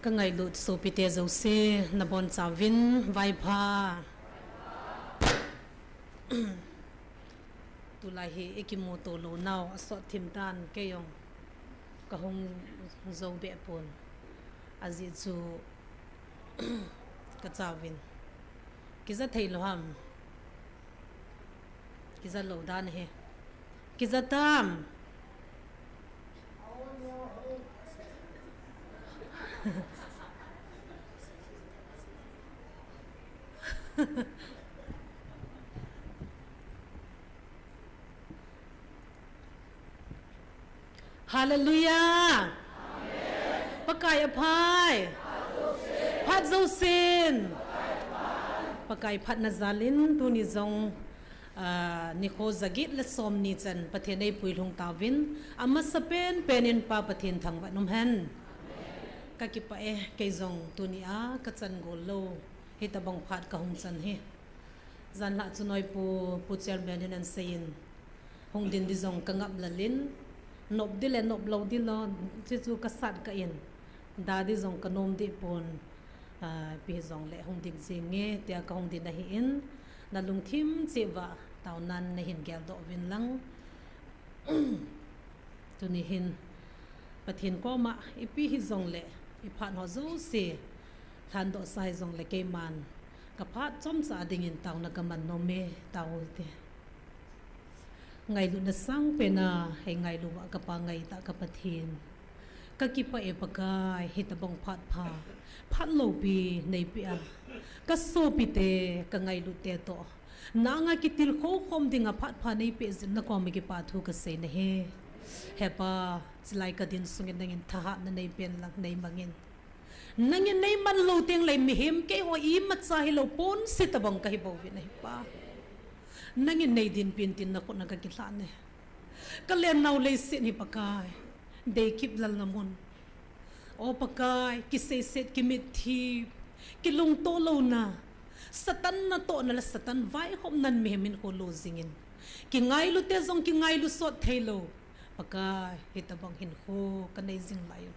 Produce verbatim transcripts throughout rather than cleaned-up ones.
Ka ngailut sopite jouse, nabonchauvin vaipha. Tulai hi ikimuto lou nau asot thim tan, kei jong kahung jou be pon. Ajeh chu kachauvin kija thei lou ham. Kija lou dan ahi. Kija tam. Hallelujah. Pakai aphai. Phat jousen. Pakai phatna jal in tuni jong, ah, nikho jaget le somni chan Pathen eipuilhung tauvin, amasapen pen in Pa Pathen thangvah in umhen. Kakipah e, kei jong tuni a kachan gol lou, hitobang phat kahung chan hi. Janhi chu noipu, Pu Chairman in ahin seiyin, hung din di jong kangap lal in, nop di le nop lou di lou, chuchu kasat kah in, da di jong kanom di pon, ah, ipi hijongle hung ding jenge, tia kahung din ahin, nalungthim cheh uva, taonan nahin geldoh uvin lang. Tuni hin, Pathen koma, ipi hijongle, iphat ho jouse, lhandoh sa hijongle keiman, kaphat chomcha dingin taona kaman nome, tao u hite. Ngailutna sangpen a, eingailu uva kapa ngaitah ka Pathen. Kakipah e Pakai, hitobang phat pha, phat loupi neipeh a, kasopite, kangailutte toh, na anga kitilkhou khom dinga phat pha neipeh jeh in nakoma kipa thu kasei nahi. He Pa, chulai kadin sungin nangin thahatna neipen lang neimangin. Nangin neiman lou tengle mihem keiho imacha hilou ponse tobang kahi bouvin ahi Pa. Nangin neidinpin tin nakhut a kakilhan e. Kalennau leiset hi Pakai, deikip lalna mun. O Pakai, kiseiset, kimitthip, kilungto louna, Satan natohna le Satan vaihopnan mihem hinkho lo jingin, kingailute jong kingailu sot theilou, Pakai, hitobang hinkho kanei jing lai u,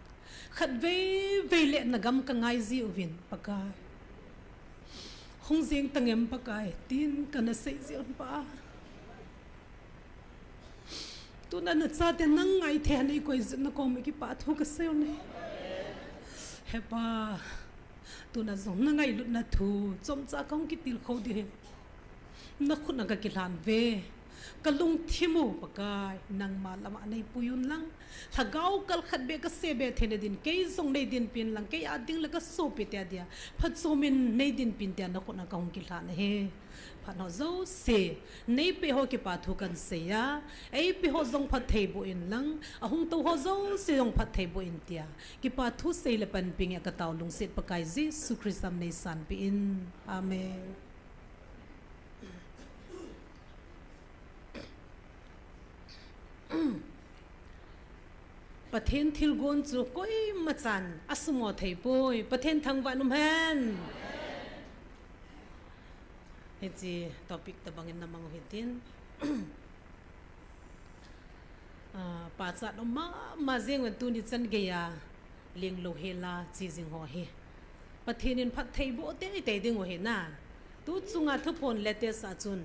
khatvei vei le nagam kangai jiuvin, Pakai, hung jeng tangem Pakai, tin kana sei jiuvin Pa. Tuna nachate nang ngaithei a neikoi jeh in nakoma kipa thu kasei u ahi. He Pa, tuna jong nangailutna thu chomcha kahung kitilkhou ding ahi. Nakhut a kakilhan uve. Kalungthim u Pakai, nangma lama neipui un lang, lhagao kal khat beh kasei be theina din, kei jong neidinpin lang, kei a ding le kasopite a dia, phatchom in neidinpin tia nakhut a kahung kilhan ahi. Phat ho jouse neipeh ho kipa thu kahin sei a, eipeh ho jong phattheiboh in lang, ahung tou ho jouse jong phattheiboh in tia, kipa thu sei le panpi ngeh a katao lungset Pakai Jesu Christa min in neisanpeh in. Amen. Pathen thilgon chu koimachan asumo theipoi. Pathen thangvah in umhen. Hiche topic tobang in namang u hitin. Ah, pachat um mama jeng uvin tuni chan geiya lenglouhel a che jing ho hi, Pathen in phattheiboh teitei ding u ahi na. Tu chunga thuphon latest a chun,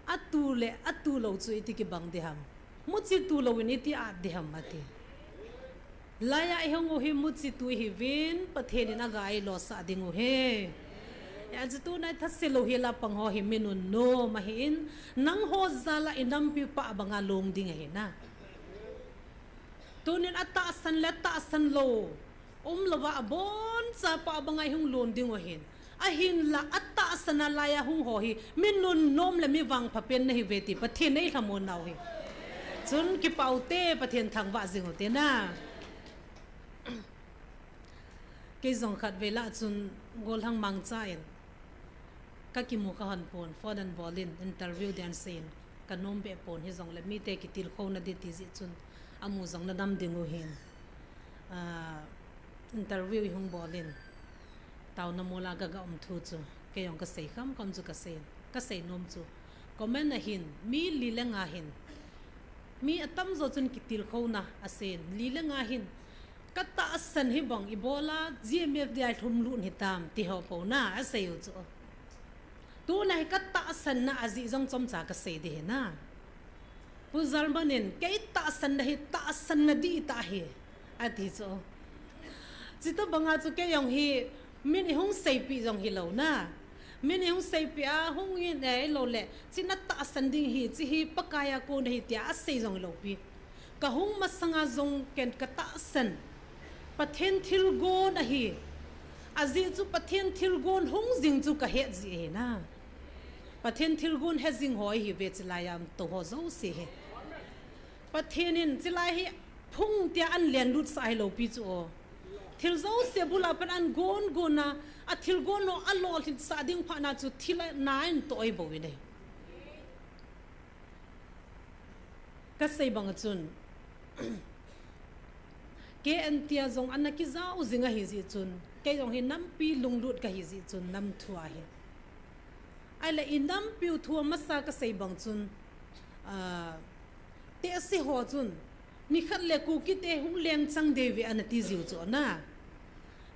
atu le atulou chu iti kibang ding ham, muchi tulouvin iti at ding ham ati. Laiya ihung u hi muchi tu ihiuvin, Pathen in aga eilosah ding u ahi. Hijeh chun tuna thase louhel a pang ho hi mi nunnom ahin, nangho jal a inampi pah banga long ding ahi na. Tunin atahsan le atahsan lou umlouva abonchauva pah banga ihung long ding u ahin. Ahinla atahsan a laiya hung ho hi mi nunnom le mi vangpha pen nahiuve ti Pathen in eilhamon nau ahi. Chun kipah ute, Pathen thangvah jing ute na. Kei jong khatvei lah chun gollhang mangcha in kakimu kahon pon, phone ahin bol in, interview ding ahin seiyin, kanom be pon, hijongle mite kitilkhouna ding ti jeh chun amu jong nadam ding u ahin. Ah, interview ihung bol in, taona mol a kaga um thu chu kei jong kasei khamkham chu kaseiyin, kasei nom chu, comment ahin mi li le nga hin, mi atamjo chun kitilkhouna aseiyin, li le nga hin Katahsan hi bang ibola G M F D I lhumlut hitam ti ho po na asei u chu. Tuna hi katahsan na ajeh jong chomcha kasei ding hi na. Pu Jalman in, "Kei tahsan na hi, tahsan na dih tah hi," ati chu. Chutobanga chu kei jong hi, min ihung seipeh jong hilou na. Min ihung seipeh a, hung in, eh, ilou le, "Chi natahsan ding hi, chi hi Pakai a kon ahi," tia asei jong hilou pi. Kahung masanga jong ken katahsan. Pathen thilgon ahi. Ajeh chu Pathen thilgon hung jing chu kahet jeh ahi na. Pathen thilgon he jing ho ihi ve chulai a umtou ho jouse hi. Pathen in chulai hi phung tia ahin lenlut sah hilou pi chu o. Thil jouse bula pat ahin gon gon a, athilgon ho alolhin sah ding phat na chu thil a na in toh bou in ahi. Kasei bang chun, K N T a jong ana kijao jing ahi jeh chun, kei jong hi nampi lunglut kahi jeh chun, nam thu ahi. Ahile i nampiu thu a masa kasei bang chun, ah, tehse ho chun, nikhat le Kukite hung lengchang ding ve ana ti jiu chu na.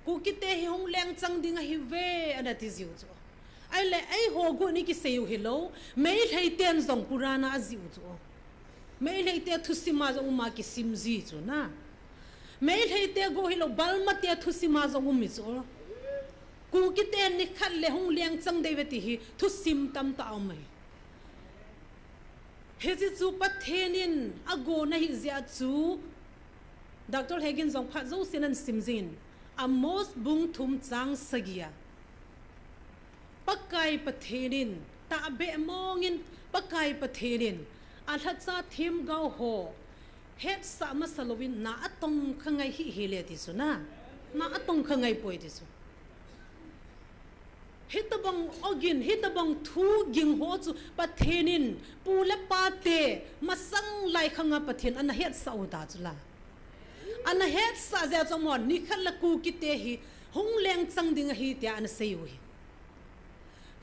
Kukite hi hung lengchang ding ahi ve ana ti jiu chu. Ahile, eiho gon i kisei u hilou, Meitei ten jong Purana ajiu chu. Meitei te thusim a jong um a kisim ji chu na. Meitei te go hilou, Balma te thusim a jong um hi chu. Kukite nikhat le hung lengchang ding ve ti hi thusim tamtah um ahi. Hiche chu Pathen in agon ahi jeh chu, Doctor Hagin jong phat jouse in ana sim jin, Amos bung thum chang sagi a. Pakai Pathen in, tahbeh mong in, Pakai Pathen in, alhacha themgao ho, hetsah masa louvin na atongkha ngai hih hih le ti chu na, na atongkha ngai poi ti chu. Hitobang ogin, hitobang thu ging ho chu Pathen in pu le pa te masang lai khang a Pathen ana hetsah u ta chu la. Ana hetsah jeh a chu amaho nikhat le Kukite hi hung lengchang ding ahi tia ana sei u hi.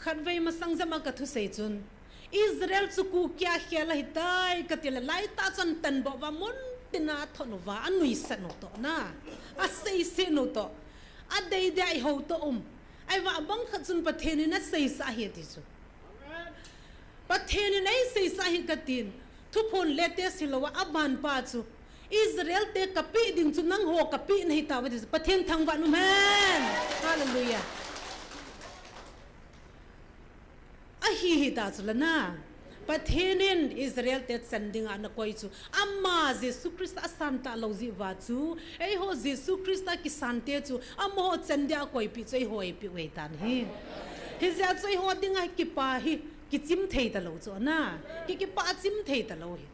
Khatvei masang jep a kathusei chun, Israel chu Kuki a khel ahitai kati le, laitah chun tanbou va mun tina athon uva, anuisat u toh na, aseiset u toh, adei dei a iho toh um. Ahivang bang khat chun Pathen in aseisah ahi ati chu. Pathen in eiseisah ahi katin, thuphon latest hilou a, aban pa chu, Israel te kapeh ding chu nangho kapeh nahi tauve ti chu, Pathen thangvah in um hen. Hallelujah. Ahi hi ta chu la na. Pathen in Israel te chan dinga ana koi chu, ama Jesu Christa asan talou jeh uva chu, eiho Jesu Christa kisan te chu, amaho chan dia akoipeh chu eiho eipeh u ahitan ahi. Hijeh a chu eiho dinga kipa hi kichim thei talou chu na. Ki, kipah chim thei talou hi.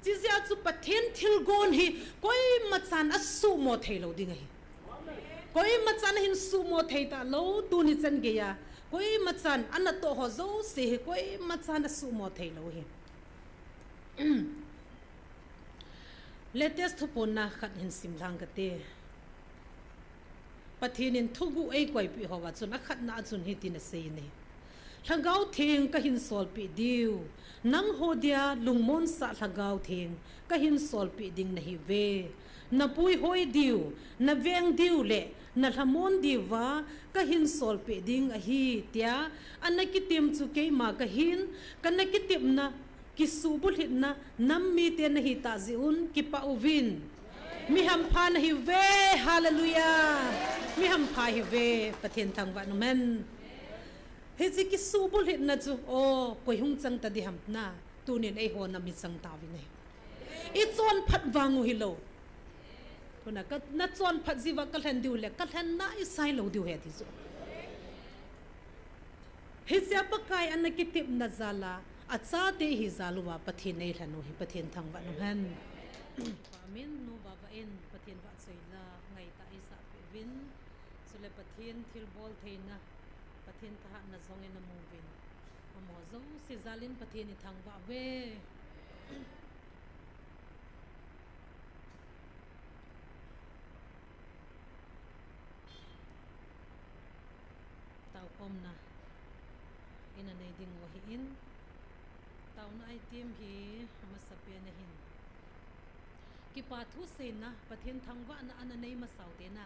Chijeh a chu Pathen thilgon hi koima chan asuhmo theilou ding ahi. Koima chan ahin suhmo thei talou, tuni chan gei a. Koima chan anatoh ho jouse hi koima chan asuhmo theilou hi. Latest thuphon na khat hin sim lhang kate. Pathen in thuguh eikoipeh houva chun akhatna a chun hitin asei in ahi. Lhagao Theng kahin solpeh diu, nangho dia lungmonsah Lhagao Theng kahin solpeh ding nahiuve. Napuihoi diu, naveng diu le nalhamon diuva kahin solpeh ding ahi, tia ana kitem chu keima kahin, kana kitepna kisuhbulhitna nam mite nahitah jeh un kipah uvin. Mi hampha nahiuve, hallelujah. Mi hampha hiuve, Pathen thangvah in um hen. Hiche kisuhbulhitna chu, o, koi hung chang tading ham na, tunin eiho nam ichang tauvin ahi. Ichonphat vang u hilou. Tuna ka, nachonphat jeh uva kalhen diu le, kalhen na isai lou diu ahi ti chu. Hichea Pakai ana kitepna jal a, achate ihi jal uva Pathen eilhen u hi Pathen thangvah in um hen. Amen. Nu Vava in Pathen vahchoi la ngaitah eisahpeh uvin, chule Pathen thilbol theina, Pathen thahatna jong inamu uvin. Amaho jouse jal in Pathen ithangvah uve. Taokhomna ina nei ding u ahin, taona item hi amasapen ahin, Kipa thu seina, Pathen thangvahna ana nei masau te na.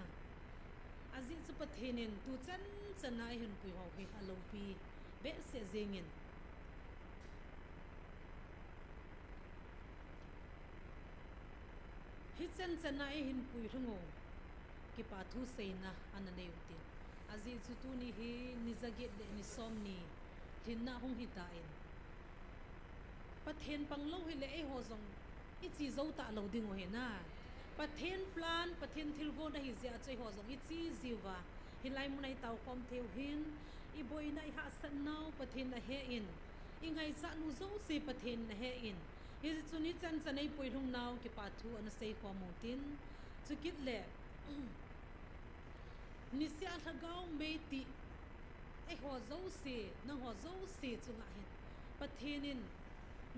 Ajeh chu Pathen in tu chan chan a eihin pui ho hi aloupi behseh jeng in. Hichan chan a eihin pui lhung u, kipa thu seina ana nei u tin. Ajeh chu tuni hi ni jaget le ni som ni lhinna hung hita in. Pathen pang lou hile eiho jong i chi jou ta lou ding u hi na. Pathen plan, Pathen thilgon ahi jeh a chu eiho jong i chi jiu va. Hilai mun a i tao khom thei u hin, i boina i hahsatnau Pathen ahe in, i ngaichat nu jouse Pathen ahe in. Hichun hichan chan ei pui lhung nau kipa thu ana sei khom u tin. Chukit le, niseh a lhagao mei ti, eiho jouse, nangho jouse chunga hin, Pathen in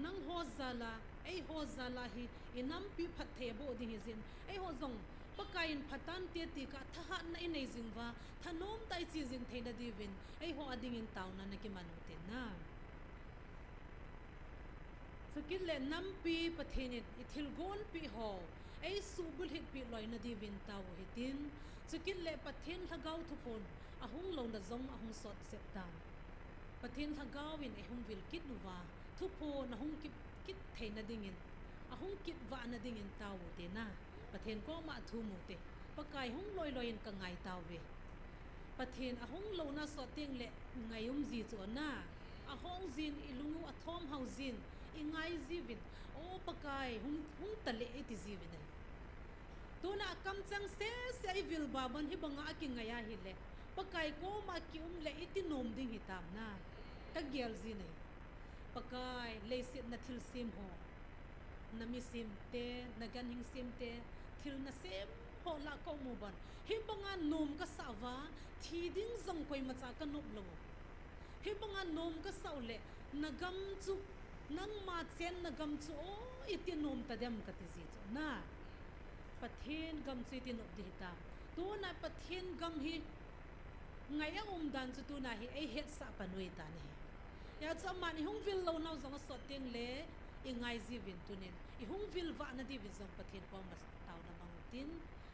nangho jal a, eiho jal a hi i nampi phatthei aboh ding hi jeh in, eiho jong Pakai in phatante ti kah thahatna i nei jing uva, thanom tah i chi jing theina diuvin, eiho a dingin taona na kiman u tin na. Chukit le nampi Pathen in i thilgon pi ho, ei suhbulhit pi loina diuvin tao u hitin. Chukit le Pathen lhagao thuphon ahung louna jong ahung sot sep tan. Pathen lhagao in ei hung vil kit uva, thuphon ahung kit, kit theina dingin, ahung kit vahna dingin tao u te na. Pathen koma thum u te. Pakai hung loi loi in ka ngai tao ve. Pathen ahung louna sot teng le ngai um ji chu na. Ahong jin i lung u athom hau jin i ngai jiuvin. O Pakai hung, hung ta le i ti jiuvin ahi. Tuna a kamchang sese i vil babon hibanga a kingai ahile, Pakai koma ki um le i ti nom ding hitam na. Ka gel jin ahi. Pakai, leiset na thilsem ho, na misemte, na ganhing semte, thil na sem ho lah ka um u ban. Hibanga nom ka sah uva, thi ding jong koimacha ka nop lou. Hibanga nom ka sah u le, na gam chu, nangma chenna gam chu, o, iti nom ta dem ka ti ji chu na. Pathen gam chu iti nop ding hitam. Tuna Pathen gam hi, ngai a um dan chu tuna hi ei hetsah pan u ahi tan ahi. Hijeh chun aman i hung vil lounau jong asot teng le i ngai jiuvin tunin. I hung vil vahna diuvin jong Pathen koma taona mang u tin.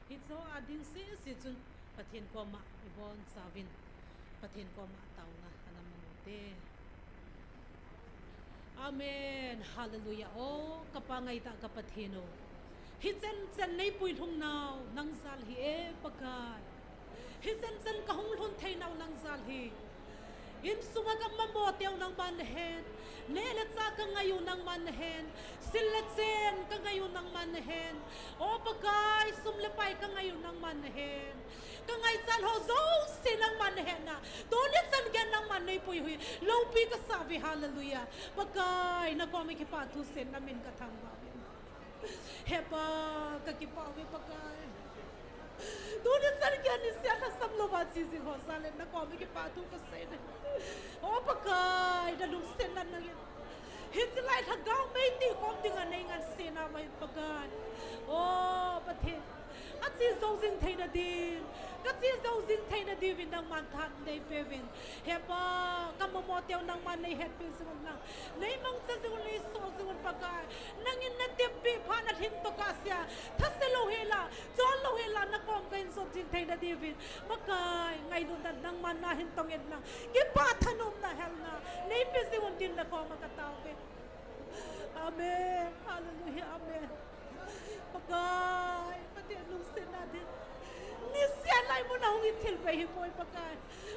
Hiche a ding sese chun Pathen koma i bonchauvin. Pathen koma taona ana mang u te. Amen. Hallelujah. O, ka Pa ngaitah ka Pathen o. Hichan chan nei pui lhung nau nang jal hi e Pakai. Hichan chan ka hung lhun thei nau nang jal hi. Insunga ka mamo teu nangman nahen. Neh le chah ka ngai u nangman nahen. Sil le chen ka ngai u nangman nahen. O Pakai, sum le pai ka ngai u nangman nahen. Ka ngaichat ho jouse nangman nahen na. Tuni chan geiya nangman nei pui u hi loupi ka sa uve, hallelujah. Pakai, na koma kipa thu seiyin na min ka thangvah uve. He Pa, ka kipah uve Pakai. Tuni chan geiya niseh a lhasam louva che jing ho jal in na koma kipa thu ka seiyin ahi. O Pakai, na lungsetna nangin. Hiche lai lhagao mei ti khom dinga nei ngansena uva hin Pakai. O Pathen. Ache jou jing theina ding. Ka che jou jing theina diuvin nangman tha nei peuvin. He Pa, ka mamo teu nangman nei hetpi jing un lang. Nei mangcha jing un, nei sol jing un Pakai. Nangin na tempi phat na lhin tokah sea. Thase lou hela, chol lou hela, na kom ka hin jot jing theina diuvin. Pakai, ngailutna nangman na hin tong in lang. Kipa thanomna helna. Nei pe jing un tin na koma ka tao uve. Amen. Hallelujah. Amen. Pakai, Pathen lungsetna ding. Niseh a lai mun a hung in thil bei hi poi Pakai.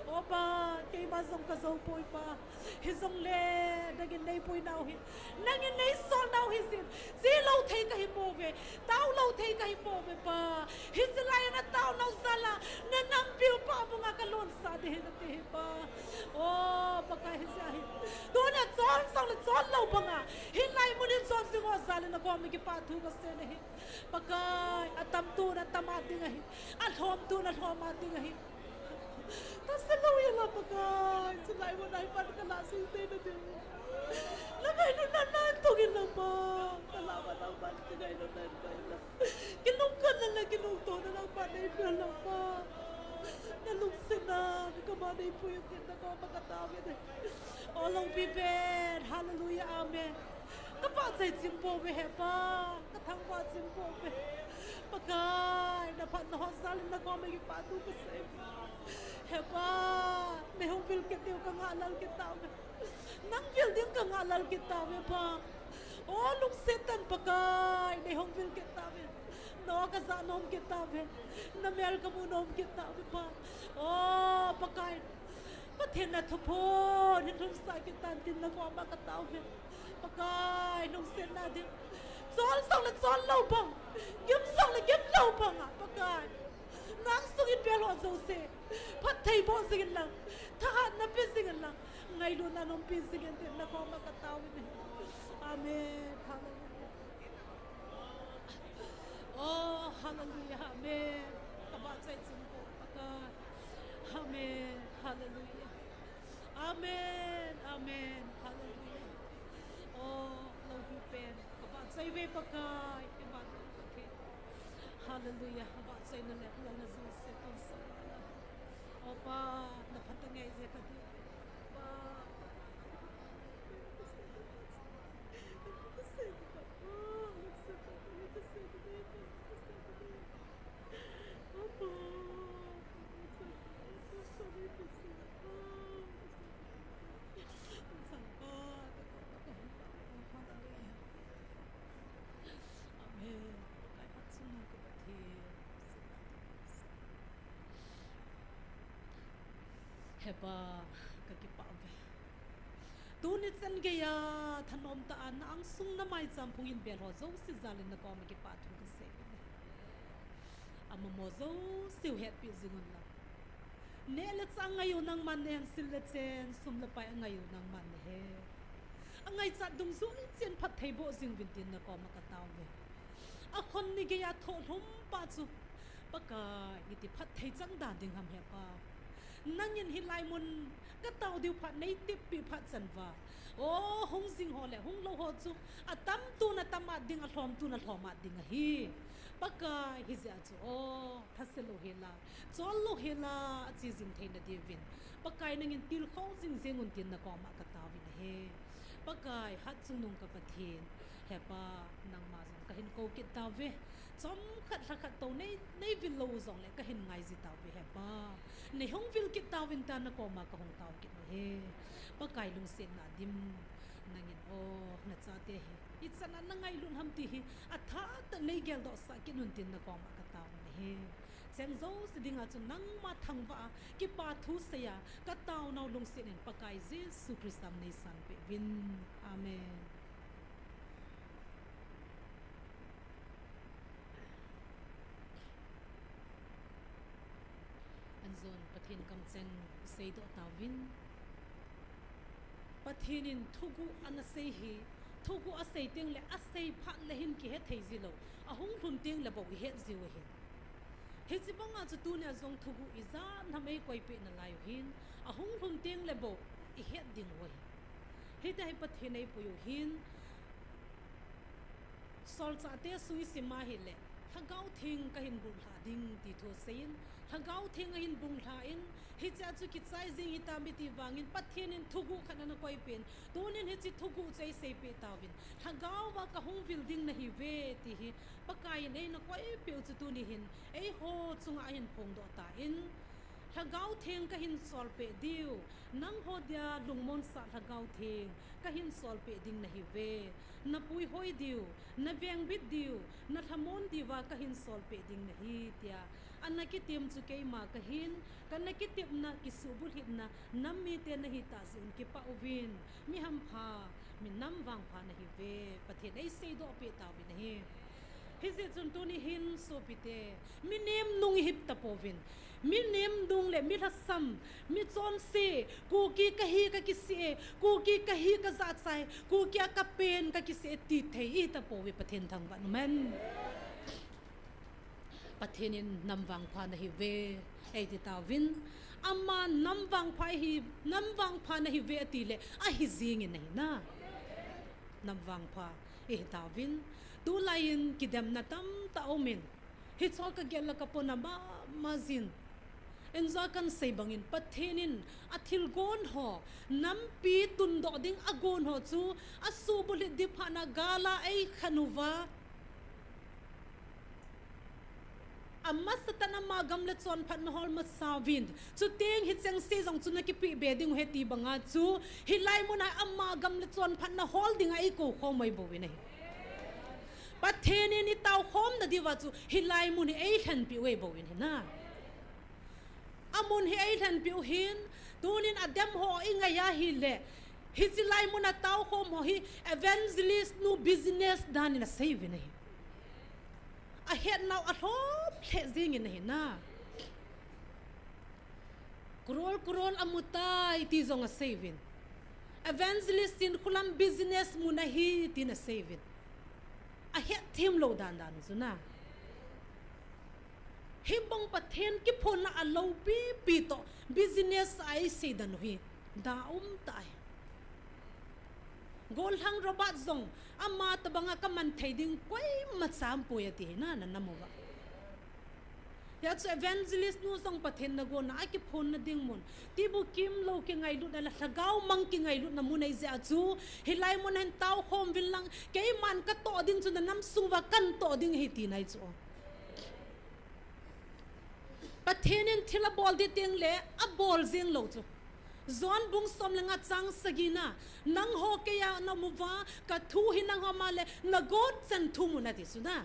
O Pa, keima jong ka jou poi Pa. Hijongle, nangin nei pui nau hi. Nangin nei sol nau hi jin. Che lou thei ka hi pouve. Tao lou thei ka hi pouve Pa. Hiche lai a na tao nau jal a. Na nampiu pa bunga ka lonsah ding ahi na ti hi Pa. O, Pakai hijeh hin. Tuna chol jong le chol lou banga. Hilai mun in chol jing ho jal in na koma kipa thu ka seiyin ahi. Pakai, atam tun atam a ding ahi. Alhom tun alhom a ding ahi. Thase lou hela Pakai. Chulai mun a hi pan ka lah jing theina ding. Na ngailutna na tong in lang Pa. Ka lah ma nangman ka ngailutna in Pa. Kilungkhatna le kilungtona nangman nei pe lang Pa. Na lungsetna, ka ma nei pui u tin na koma ka tao uve. O loupi pen, hallelujah, amen. Ka pahchai chim pouve, he Pa. Ka thangvah chim pouve. Pakai, na phatna ho jal in na koma kipathu kasei. He Pa, nei hung vil kit diu ka ngahlel kit tauve. Nang vil ding ka ngahlel kit tauve, Pa. O lungset tah in Pakai, nei hung vil kit tauve. Na o ka jah nom kit tauve. Na mel ka mu nom kit tauve, Pa. O Pakai, Pathen na thuphon hin lhunsah kit tan tin na koma ka tauve. Pakai, lungsetna ding. Chol jong le chol lou bang, gim jong le gim lou bang a, Pakai, nang sung in bel ho jouse phattheiboh jing in lang, thahatna pe jing in lang, ngailutna umpi jing in tin na koma ka tauve. Amen. Hallelujah. Oh, hallelujah. Amen. Ka pahchai chim pouve, Pakai. Amen. Hallelujah. Amen. Amen. Hallelujah. Oh, loupi pen ka pahchai ve, Pakai. Ka pahchai ve, Pakai. Hallelujah. Ka pahchaina le lana jouse tonsot. Oh Pa, na phatthei ngai jeh ka ti. Pa. Amen. He Pa, ka kipah uve. Tuni chan geiya thanom tah a na angsung na maicham phung in bel ho jouse jal in na koma kipathu kasei uve. Amama jouse u hetpi jing un lang. Neh le chah angai u nangman nahen, sil le chen, sum le pai angai u nangman nahe. Angaichat dungjui cheh in phattheiboh jing uvin tin na koma ka tauve. Akhon ni geiya thohlhum pa chu Pakai, iti phatthei chang da ding ham, he Pa. Nangin hilai mun ka tao diu phat nei teppi phat chan uva, o, hung jing ho le hung lou ho chu atam tun atam at ding, alhom tun alhom at ding ahi. Pakai, hijeh a chu, o, thase lou hela, chol lou hela, ache jing theina diuvin Pakai nangin tilkhou jing jeng un tin na koma ka taovin ahi. Pakai, hatchungnung ka Pathen, he Pa, nangma jong kahin kou kit tauve. Chomkhat lhakhat tou nei, nei vil lou u jongle kahin ngai ji tauve, he Pa. Nei hung vil kit tauvin tin na koma kahung tao kit uve. Pakai, lungsetna dim, nangin, o, nachate hi ichan a na ngailut ham ti hi athah tah in nei geldoh sah kit un tin na koma ka tao uve. Cheng jouse dinga chu nangma thangvah a kipa thu seiya ka taonau lungset in Pakai Jesu Christa min in nei sanpeh uvin. Amen. Anjon Pathen kamcheng seidoh tauvin. Pathen in thuguh ana sei hi, thuguh asei tengle asei phat le hin kihe thei ji lou, ahung lhun tengle bou ihet jiu ahi. Hiche banga chu tunia jong thuguh ijat ham eikoipeh nalai u hin, ahung lhun tengle bou ihet ding u ahi. Hitia hi Pathen eipui u hin, Solchahte sung isim a hile, Lhagao Theng kahin bunglhah ding ti thu aseiyin, Lhagao Theng ahin bunglhah in, hichea chu kichai jing hitam iti vangin Pathen in thuguh khat ana koipeh in, tunin hiche thuguh chu eiseipeh tauvin, Lhagao va kahung vil ding nahiuve ti hi Pakai in eina koipeh u chu tuni hin eiho chunga ahin phongdoh tan, Lhagao Theng kahin solpeh diu, nangho dia lungmonsah Lhagao Theng kahin solpeh ding nahiuve. Napuihoi diu, navengbit diu, nalhamon diuva kahin solpeh ding nahi, tia ana kitem chu keima kahin, kana kitepna, kisuhbulhitna nam mite nahitah jeh un kipah uvin, mi hampha, mi namvangpha nahiuve, Pathen in eiseidoh peh tauvin ahi. Hijeh chun tuni hin sopite, mi nemnung ihi tapouvin, mi nemnung le mi lhasam, mi chonse, Kuki kahi kakisih e, Kuki kahi kajahchai, Kuki a kapen kakisih e ti thei ihi tapouve, Pathen thangvah in umhen. Pathen in namvangpha nahiuve eiti tauvin, ama namvangpha ihi, namvangpha nahiuve atile ahi jengin ahi na. Namvangpha ihi tauvin, tulai in kidemna tamtah aumin, hicheho kagel le kapona mama jin, Inja kahin sei bangin, Pathen in athilgon ho, nampi tundoh ding agon ho chu, asuhbulhit ding phatna gal a eikhen uva, amasatan ama gam le chonphatna hol masa uvin. Chuteng hicheng se jong chu nakipeh be ding u ahi ti banga chu, hilai muna ama gam le chonphatna hol dinga eikou khom u ahi bouvin ahi. Pathen in itaokhomna diuva chu, hilai mun hi eilhenpeh u ahi bouvin ahi na. Amun hi eilhenpeh u ahin, tunin adem ho ingai ahile, hiche lai muna taokhom ho hi evangelist nu business dan in asei uvin ahi. Ahetnau alhom lheh jengin ahi na. Crore crore amutai ti jong asei uvin. Evangelist in khulam business mun ahi tin asei uvin. Ahetthem lou dan dan u chu na. Hibang Pathen kiphonna aloupipi toh business a eisei dan u hi, da umtah ahi. Gollhang Robert jong, ama tobanga kaman thei ding koima cha aumpoi ati ahi na, nanam uva. Hijeh chun evangelist nu jong Pathen nagonna, akiphonna ding mun, tibukim lou kingailutna le lhagao mang kingailutna mun ahijeh a chu, hilai mun hin taokhom uvin lang, keiman katoh ding chu nanam sung uva kahin toh ding ahi tina ahi chu. Pathen in thil abol ding tengle abol jeng lou chu. John bung som le nga chang sagina, nangho keija naum uva, kathu hi nangho ma le nagot chan thum un ati chu na.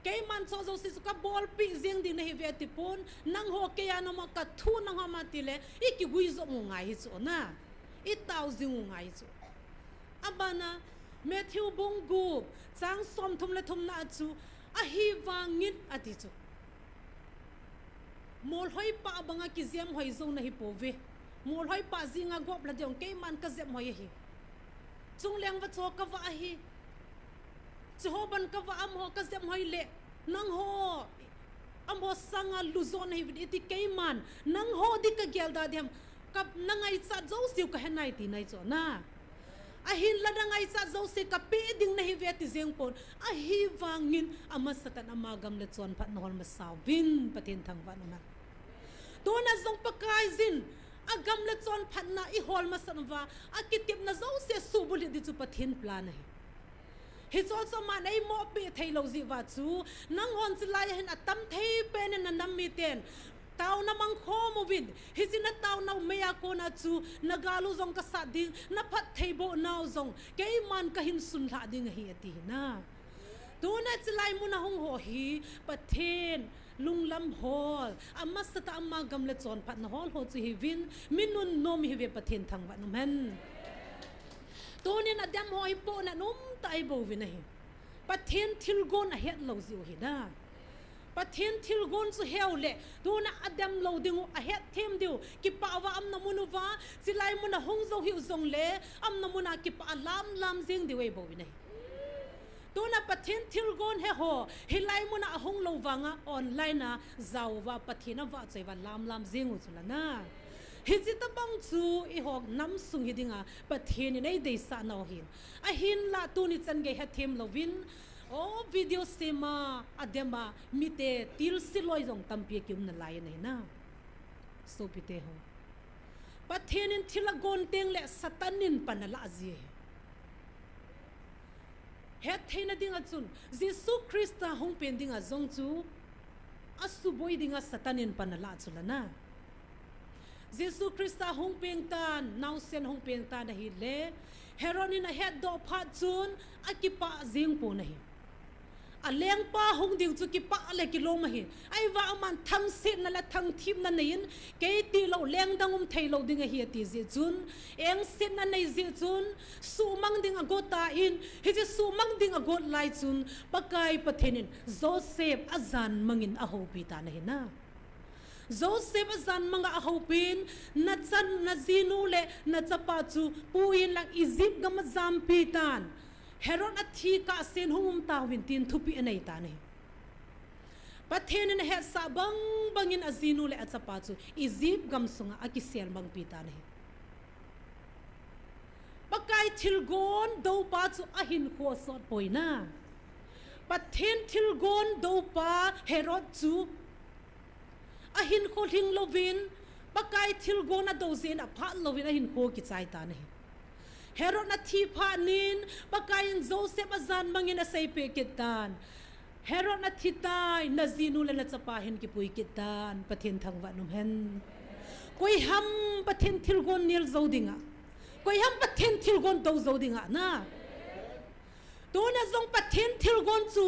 Keiman chonset jouse chu kabolpeh jeng ding nahiuve atipon, nangho keija naum uva, kathu nangho ma tile ikiguijop u ngai ahi chu na. Itao jing u ngai ahi chu. Abana, Matthew bung gup, chang somthum le thumna a chu, ahivangin ati chu. Molhoi pah banga kijemhoi jou nahipouve. Molhoi pah jenga gop lha ding keiman kajemhoi ahi. Chungleng vacho kavah ahi. Chuho ban kavah amaho kajemhoi le, nangho amaho sanga lujo nahiuvin iti keiman, nangho ding kagelda ding ham, ka, nangaichat jouseu kahenai tina ahi chu na. Ahinla nangaichat jouse kapeh ding nahiuve ti jeng pon, ahivangin amasatan ama gam le chonphatna hol masa uvin, Pathen thangvah in umhen. Tuna jong Pakaiyin, agam le chonphatna ihol masat uva, akitepna jouse suhbulhit ding chu Pathen plan ahi. Hicheho chu aman eimohpeh theilou jeh uva chu, nanghon chulai a hin atam thei pen in nanam miten, taona mangkhom uvin, hiche nataonau meiya kona chu, nagal u jong kasat ding, naphattheiboh nau jong keiman kahin sunlhah ding ahi ati hina. Tuna chulai muna hung ho hi, Pathen lunglam hol, amasatah ama gam le chonphatna hol ho chu hiuvin, mi nunnom ihiuve Pathen thangvah in umhen. Tunin adem ho hi pohnat umtah ahibouvin ahi. Pathen thilgon ahetlou jeh u hina. Pathen thilgon chu heule, tuna adem lou dingu, ahetthem diu, kipah uva aumna mun uva, chulai muna hung jou hiu jongle, aumna muna kipah a lamlam jeng diu ahibouvin ahi. Tuna Pathen thilgon heho, hilai muna ahung lou vanga online a jaouva Pathen avahchoi uva lamlam jeng u chula na. Hiche tobang chu eiho namsung hi dinga Pathen in eideisah nau ahin. Ahinla tuni chan gei hethem louvin, o video sema, adema, mite tilse loi jong tampi akium nalai in ahina. Sopite ho. Pathen in thil agon tengle Satan in pan alah ji ahi. Hettheina dinga chun, Jesu Christa hung pen dinga jong chu, asuboi dinga Satan in pan alah chula na. Jesu Christa hung peng tan, naosen hung peng tan ahile, Herod in ahetdoh phat chun, akipah jeng pon ahi. Alengpa hung ding chu kipah le kilom ahi. Ahivang aman thangsetna le thangthipna neiyin, kei tilou lengdang um theilou ding ahi ati jeh chun, engsetna nei jeh chun, suhmang ding agot tan, hiche suhmang ding agot lai chun, Pakai Pathen in Joseph ajanmang in ahoupi tan ahina. Joseph ajanmang a ahoupin, nachan, najinu le nachapa chu puiyin lang Egypt gam a jampi tan. Herod athi kahsen hung um tauvin tin thupeh anei tan ahi. Pathen in ahetsah bangbang in ajinu le achapa chu Egypt gam sunga akiselmangpi tan ahi. Pakai thilgon doupa chu ahinkho asotpoi na. Pathen thilgon doupa Herod chu Ahinkho lhing louvin, Pakai thilgon adou jeh in aphat louvin ahinkho kichai tan ahi. Herod athi phat in, Pakai in Joseph ajan mangin aseipeh kit tan. Herod athi tai, najinu le nachapa hin kipui kit tan, Pathen thangvah in um hen. Koi ham Pathen thilgon nel jou ding a? Koi ham Pathen thilgon dou jou ding a na? Tuna jong Pathen thilgon chu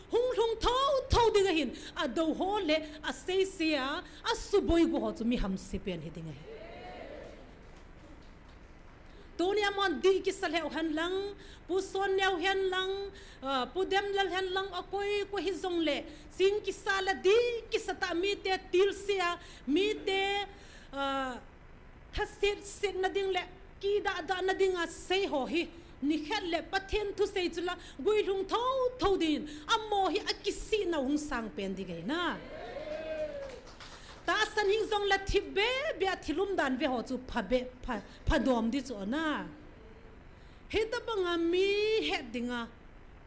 hung lhung thotho ding ahin, adou ho le aseise a, asuboi gu ho chu mi hamse pen hi ding ahi. Tuni a amahon dih kisa lheh u hen lang, Pu Sonneo hen lang, ah, Pu Demlal hen lang, akoi koi hijongle, ching kisa le dih kisa tah a mite tilse a, mite, ah, thasetsetna ding le kidahdahna ding a sei ho hi, nikhat le Pathen thusei chu la guilhung thotho dingin, amaho hi akisih nau hung sang pen ding ahi na. Tahsan hing jongle thipbeh beh a thil umdan ve ho chu phabeh, pha, phadom ding chu na. Hitobang a mi het ding a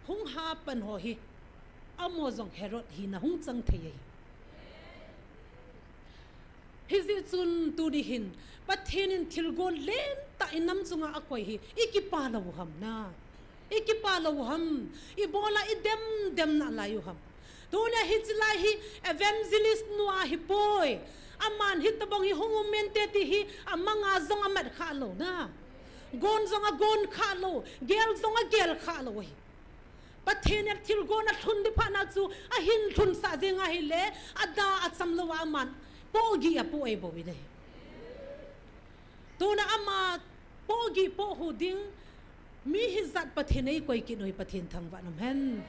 hung hapan ho hi, amaho jong Herod hina hung chang thei ahi. Hijeh chun tuni hin, Pathen in thilgon lentah inam chunga akoi hi, ikipah lou u ham na? Ikipah lou u ham? Ibola idem dem nalai u ham? Tuni a hiche lai hi evangelist nu ahipoi. Aman hitobang hi hung um mente ti hi amanga jong amat khah lou na. Gon jong agon khah lou, gel jong agel khah lou ahi. Pathen in thilgon alhun ding phat na chu ahin lhunsah jeng ahile, ada acham lou a aman pohgih apoh ei bou in ahi. Tuna ama pohgih pohhu ding mi hijat Pathen eikoi kit u hi Pathen thangvah in um hen.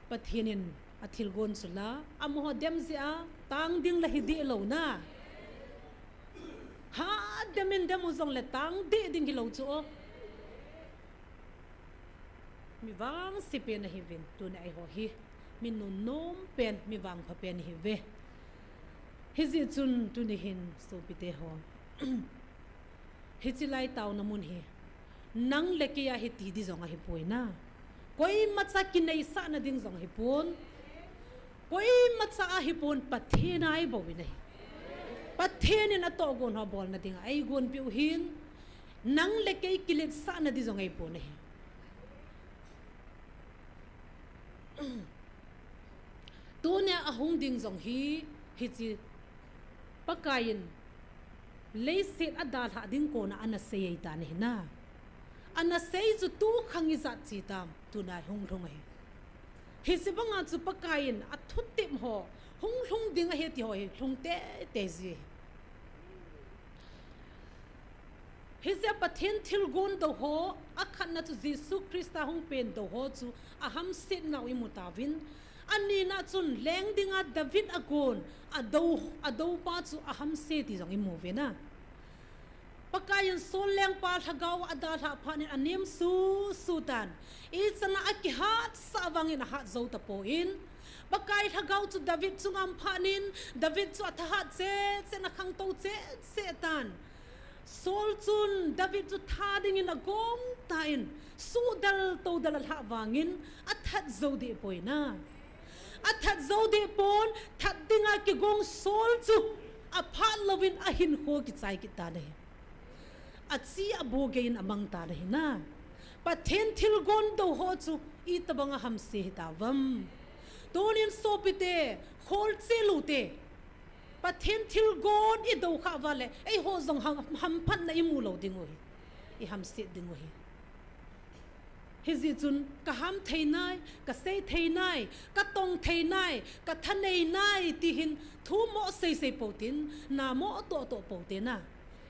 Pathen in athilgon chu la, amaho dem jeh a tang ding la hi deh lou na. Hadem in dem u jongle tang deh ding hilou chu o. Mi vangse pen ahiuvin, tuni a eiho hi mi nunnom pen, mi vangpha pen ihiuve. Hijeh chun tuni hin sopite ho, hiche lai taona mun hi nang le kei a hi ti ding jong ahipoi na. Koimacha kineisahna ding jong ahipon. Koimacha ahipon, Pathen a eibou in ahi. Pathen in atohgon ho bolna dinga eigonpeh u hin, nang le kei kiletsahna ding jong ahipon ahi. Tunia ahung ding jong hi, hiche Pakai in leiset adalhah ding kona anasei ahitan ahi na. Anasei chu tukhang ijat che tam, tuna hung lhung ahi. Hiche banga chu Pakai in athutep ho hung lhung ding ahi ti ho hi lhung teitei ji ahi. Hijeh a Pathen thilgon dou ho, akhatna chu Jesu Christa hung pen dou ho chu ahamsetnau imu tauvin, anina chun leng dinga David agon, adou, adoupa chu ahamse ti jong imu uve na. Pakai in Saul lengpa lhagao adalhah phat in anem susu tan. Ichana akihatsah vangin ahat jou tapon, Pakai lhagao chu David chunga um phat in, David chu athahat cheh cheh in, akhangtou cheh cheh tan. Saul chun David chu tha dingin agong tan, sudal toudal alhah vangin athat jou deh poi na. Athat jou deh pon, that dinga kigong Saul chu aphat louvin ahinkho kichai kit tan ahi. Achi abo geiyin amang tan ahi na. Pathen thilgon dou ho chu itobanga hamse hitauvem? Tunin sopite, kholchih lute, Pathen thilgon idou khah uva le, eiho jong ham, hamphatna imu lou ding u ahi. Ihamset ding u ahi. Hijeh chun kaham thei nai, kasei thei nai, katong thei nai, kathanei nai, ti hin thu mo seisei pou tin, na mo tohtoh pou te na.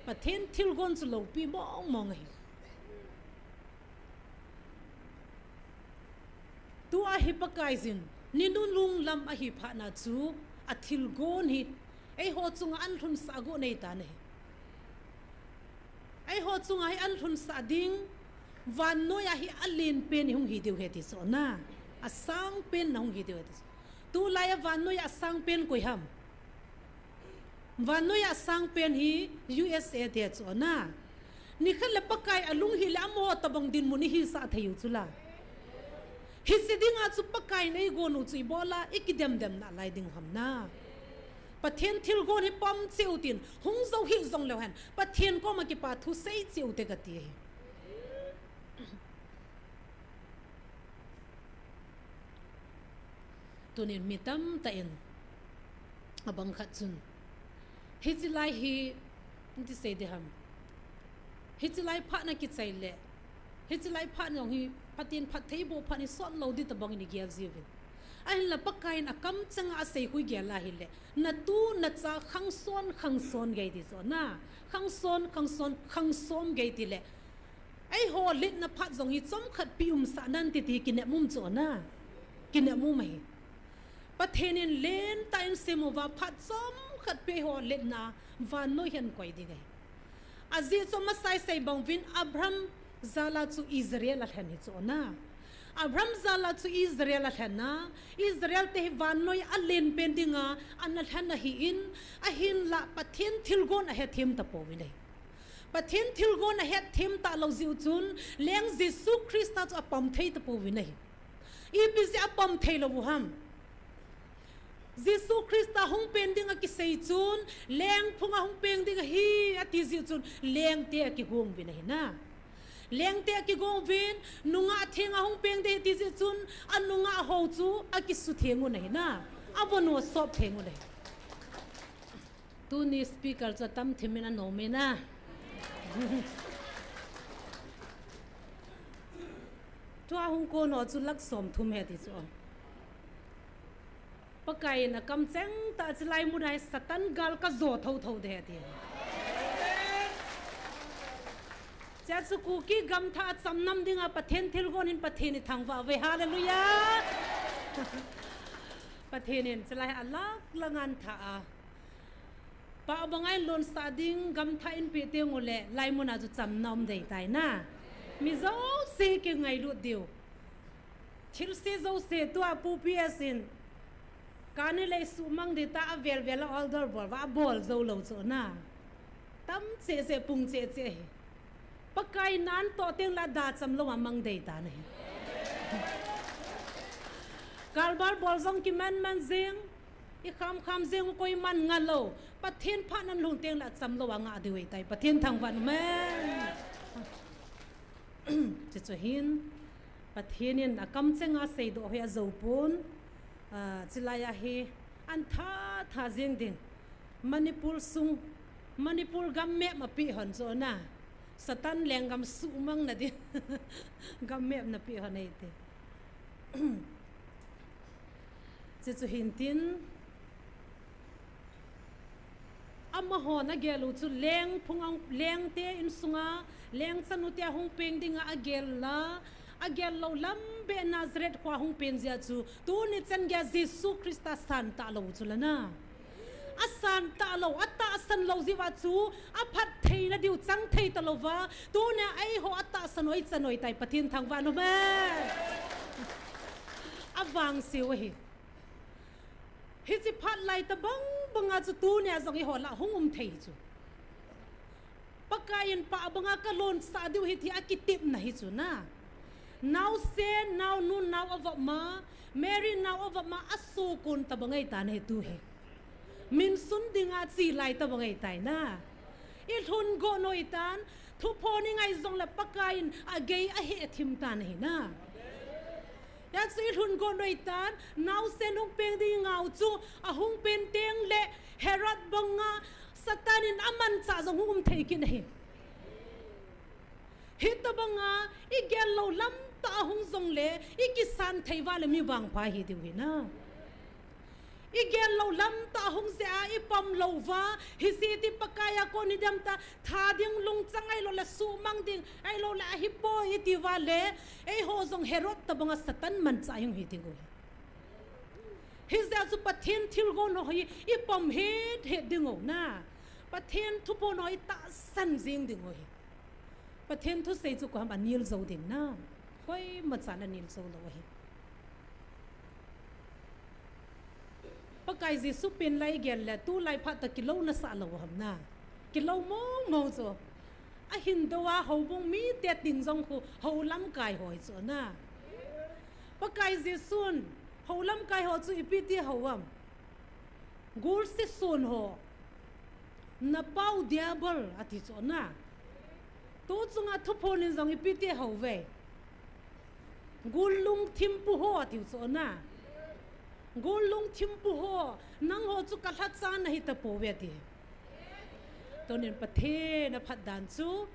Pathen thilgon chu loupi mong mong ahi. Tua hi Pakaiyin, ni nunung lam ahi phat na chu, athilgon hi eiho chunga anlhunsah got nei tan ahi. Eiho chunga hi anlhunsah ding, vannoiya hi alen pen ihung hi diu ahi ti chu na. Asang pen nahung hi diu ahi ti chu. Tulaiya vannoiya asang pen koi ham? Vannoiya asang pen hi U S A te chu na. Nikhat le Pakai alung hih le amaho tobang dinmun ihisah thei u chu la. Hiche dinga chu Pakaiyin eigon u chu ibola ikidemdem nalai ding ham na. Pathen thilgon hi pom cheh utin, hung jou hih jongleu hen, Pathen koma kipa thu sei cheh ute kati ahi. Tunin mi tamtah in abang khat chun, hiche lai hi, iti sei ding ham, hiche lai phat na kichai le, hiche lai phat jong hi Pathen phattheiboh phat hi sot lou ding tabang in igel jiuvin. Ahinla Pakaiyin akamcheng a asei khu igel a ahile, natu nacha khangson khangson gei ti chu na, khangson khangson khangsom gei tile, eiho letna phat jong hi chomkhat pi umsah nan ti ti kinep um chu na, kinep um ahi. Pathen in lentah in sem uva phat chomkhat pi eiho letna vannoi hin koi ding ahi. Ajeh chu masai sei bang uvin Abraham jal a chu Israel alhen hi chu na. Abraham jal a chu Israel alhen a, Israel te hi vannoi alen pen dinga ana lhen ahin, ahinla Pathen thilgon ahethem tapouvin ahi. Pathen thilgon ahethem talou jeh u chun, leng Jesu Christa chu apom thei tapouvin ahi. Ipi jeh a apom thei lou u ham? Jesu Christa hung pen ding akisei chun, leng phunga hung peng ding ahi ati jeh u chun, lengte akigong uvin ahi na. Lengte akigong uvin, nungah thenga hung peng ding ahi ati jeh u chun, anungah ho chu akisutheng un ahi na. Avon u asop theng un ahi. Tuni speaker chu atam thim in anom e na. Tua hung kon ho chu lakh somthum ahi ti chu. Pakaiyin akamcheng tah a chulai muna hi Satan gal kajo thotho ding ahi ti. Chea chu Kuki gamthah a chamnam dinga Pathen thilgon in Pathen ithangvah uve. Hallelujah. Pathen in chulai hi alak lang a athah a, pah banga eilonsah ding gamthah eipeh teng ule, laimuna chu chamna um ding ahitai na. Mi jouse kingailut diu. Thilse jouse tua Pu P S in, kani lei suhmang ding tia avel vel a order bol uva abol jou lou chu na. Tam cheh cheh, pung cheh cheh ahi. Pakai nan toh teng le ada chamlou a mang ding ahitai na hi. Karbal bol jong kiman man jing, ikham kham jing u koiman ngah lou. Pathen phat nan lhung teng le achamlou a ngah diu ahitai. Pathen thangvah in um hen. Chuche chu hin, Pathen in akamcheng a seidoh hi ajou pon, ah, chulai a hi, ahin tha tha jeng ding. Manipur sung, Manipur gam map apeh hon chu na. Satan lenggam suhmang na ding. Gam map na peh hon ahi ti. Chuche chu hin tin, amahon agel u chu leng phung a, lengte insunga, leng chanu te ahung peng dinga agel la, agel lou lam beh Nazareth khoa hung pen jeh a chu, tuni chan geiya Jesu Christa san talou chu la na. Asan talou, atahsan lou jeh uva chu, aphattheina diu chang thei talouva, tunia eiho atahsan u ichan u ahitai, Pathen thangvah in um hen. Avangse u ahi. Hiche phat lai tabang banga chu tunia jong eiho lah a hung um thei chu. Pakai in pah banga kalonsah diu ahi ti akitepna hi chu na. Naosen, naonu, nao avop ma, Mary nao avop ma, asokon tabang ahitai na hi tu hi. Minsun dinga che lai tabang ahitai na. Ilhun got u ahitan, thuphon ingai jongle Pakai in agei ahe thim tan ahi na. Hijeh chun ilhun got u ahitan, naosen hung peng ding ingah u chu, ahung pen teng le Herod banga Satan in amanchah jong hung um thei kit ahi. Hitabanga igel lou lam tah a hung jongle, ikisan thei uva le mi vangpha hi diu ahi na. Igel lou lam tah a hung jeh a ipom lou uva, hiche ti Pakai a kon idem ta, tha ding lungchang ahilou le suhmang ding ahilou le ahipoi iti uva le, eiho jong Herod tabanga Satan manchah hung hi diu ahi. Hijeh a chu Pathen thilgon ho hi ipom het het diu ahi na. Pathen thuphon ho itahsan jing diu ahi. Pathen thusei chu koiham anel jou ding na. Koimachan anel jou lou ahi. Pakai Jesu pen lai gel le tulai phat a kilou nasah lou ham na. Kilou mong mong chu. Ahin dou a houbung mite tin jong khu hou lamkai ho hi chu na. Pakai Jesun, hou lamkai ho chu ipi ti hou am? Gul sison ho, na pau diabol ati chu na. Tu chunga thuphon in jong ipi ti hou ve? Gul lungthim pu ho ati chu na. Gul lungthim pu ho, nangho chu ka lhacha nahi tapouve ati. Tunin Pathen aphat dan chu,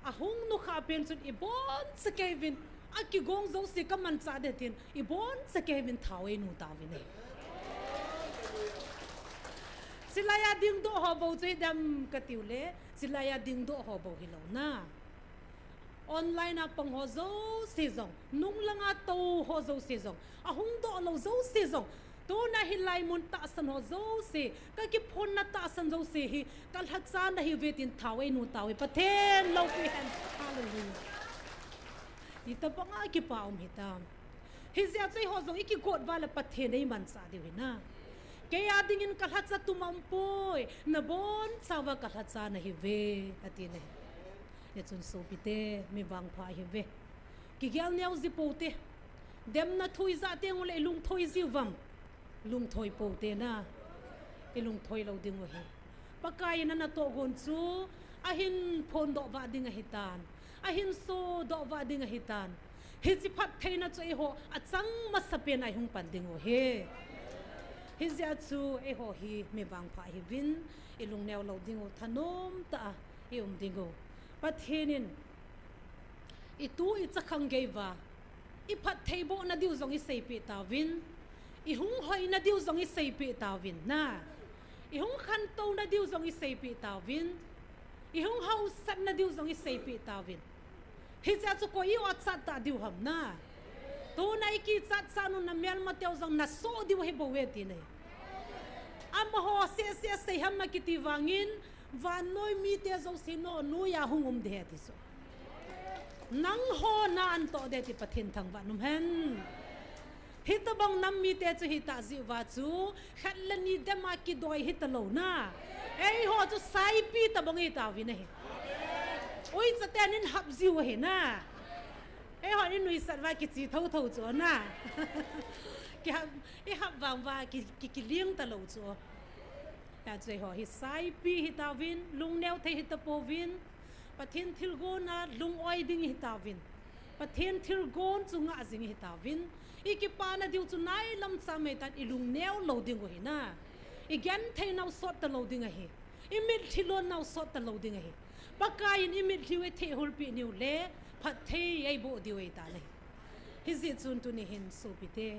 ahung nukha pen chun ibon chakei uvin, akigong jouse ka manchah ding tin, ibon chakei uvin thao einu tauvin e. Chilai a dingdoh ho bou chu hidem katiu le, chilai a dingdoh ho bou hilou na. Online a pang ho jouse jong, nung langa tou ho jouse jong, ahung doh lou jouse jong, tuna hilai mun tahsan ho jouse, ka kiphonna tahsan jouse hi, ka lhacha nahiuve tin thao einu tauve, Pathen loupina hen. Hallelujah. Itobanga kipa um hitam. Hijeh a chu eiho jong ikigot uva le Pathen eimanchah diu hi na. Kei a dingin ka lhacha tum aumpoi, nabonchauva ka lhacha nahiuve, ati ne. Hichun sopite, mi vangpha ihiuve. Kigel neo ji poute. Demna thu ija teng ule ilungthoi jiu vang. Lungthoi poute na. Ilungthoi lou dingu ahi. Pakai in ana tohgon chu, ahin phondoh vah ding ahitan. Ahin sodoh vah ding ahitan. Hiche phattheina chu eiho achang masapen a ihung pan dingu ahi. Hijeh a chu eiho hi mi vangpha ihiuvin, ilungneo lou dingu, thanom tah a ium dingu. Pathen in itu ichakhang gei uva, iphattheibohna diu jong iseipeh tauvin, ihung hoina diu jong iseipeh tauvin na. Ihung khantouna diu jong iseipeh tauvin, ihung haosatna diu jong iseipeh tauvin. Hichea chu koi i-o achat ta diu ham na. Tuna ikichat chat u namelmateu jong nasoh diu ahibouve ti nahi. Amaho seh seh sei ham akiti vangin, vannoi mite jouse nonoiya hung um ding ahi ti chu. Nangho na antoh ding ti Pathen thangvah in umhen. Hitobang nam mite chu hitah jeh uva chu, khat le ni dema kidoi hitalou na. Eiho chu saipi tobang itauvin ahi. Uichaten eihap jiu ahi na. Eihon inuisat uva kiche thouthou chu na. Kihap, ihap vang uva ki, ki, kiling talou chu. Hijeh chun eiho hi saipi hitauvin, lungneo thei hitapouvin, Pathen thilgon a lung-oi ding hitauvin, Pathen thilgon chu ngah jing hitauvin, ikipana diu chu nailam cha maitan ilungneo lou dingu ahi na. Igenthei nau sot talou ding ahi. Imitlhi lon nau sot talou ding ahi. Pakai in imitlhi u eithehhulpeh niu le, phatthei eiboh diu ahitan ahi. Hijeh chun tuni hin sopite,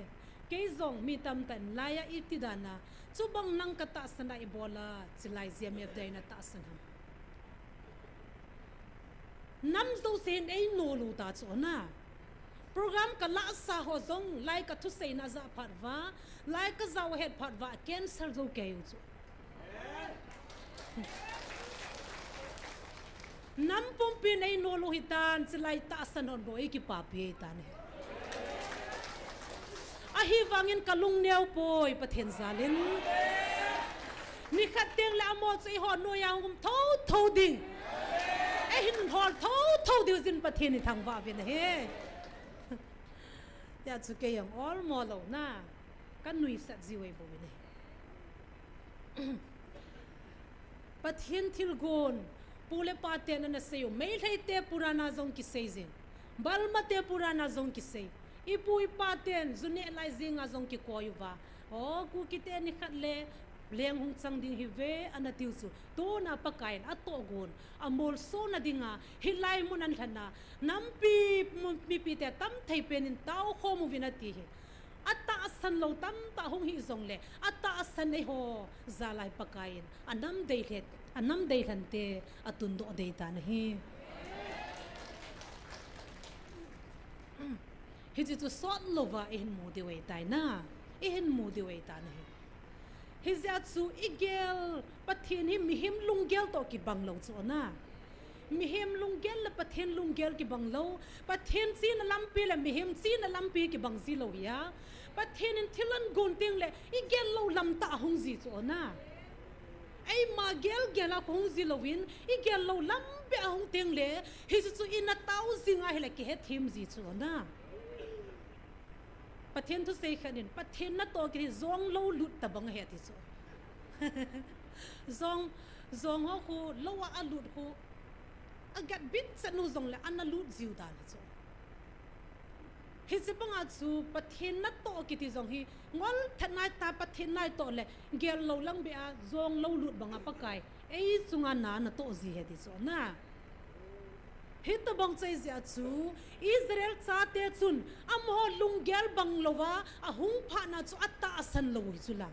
kei jong mi tamtah in laiya iti dan a, chubang nang katahsan a ibol a, chilai jia mi abdei na tahsan ham. Nam jouse hin einolu ta chu na. Program kalahsa ho jong, lai kathuseina jah phat uva, lai kajao het phat uva, cancel jou kei u chu. Nam pumpin einolu hitan, chilai tahsan hon bou ikipapi tan ahi. Ahivangin kalungneo poi Pathen jalin. Nikhat tengle amaho chu eiho noiya hung um thouthou ding. Eihin hol thouthou diu jin Pathen ithangvah uvin ahi. Hijeh chun kei jong olmo louna kanuisat jiu ahibouvin ahi. Pathen thilgon, pu le paten ana sei u, Meiteite purana jong kisei jing, Burmate purana jong kisei, ipu ipaten ju neh lai jenga jong kikoi uva, o, Kukite nikhat le leng hung chang ding ahiuve ana tiu chu, tuna Pakaiyin atohgon, amolsona dinga hilai mun alhana, nampi, mipite tamtheipen in taokhom uvin ati hi. Atahsan lou tamtah hung hijongle, atahsan eiho jal'a hi Pakaiyin anam deilhen, anam deilhente atundoh deitan ahi. Hiche chu sotlouva ihin mu diu ahitai na, ihin mu diu ahitan ahi. Hijeh a chu igel, Pathen hi mihem lunggel toh kibang lou chu na. Mihem lunggel le Pathen lunggel kibang lou, Pathen chena lampi le mihem chena lampi kibang ji lou hi a. Pathen in thil ahin gon tengle igel lou lamtah ahung ji chu na. Eima gelgel a kahung ji louvin, igel lou lam beh ahung tengle, hiche chu ina tao jing ahile kihethem ji chu na. Pathen thusei khat in, Pathen natoh kiti jong lou lut tabang ahi ati chu. Jong, jong ho khu, lou a alut khu, agat bit chet u jongle, ana lut jiu dan ahi chu. Hiche banga chu Pathen natoh kiti jong hi, ngol thet nai ta Pathen natoh le, gel lou lang beh a, jong lou lut banga Pakai, ei chunga na, natoh ji ahi ati chu na. Hitobang chu ahijeh a chu, Israel chate chun, amaho lunggel bang louva, ahung phat na chu atahsan lou hi chu la.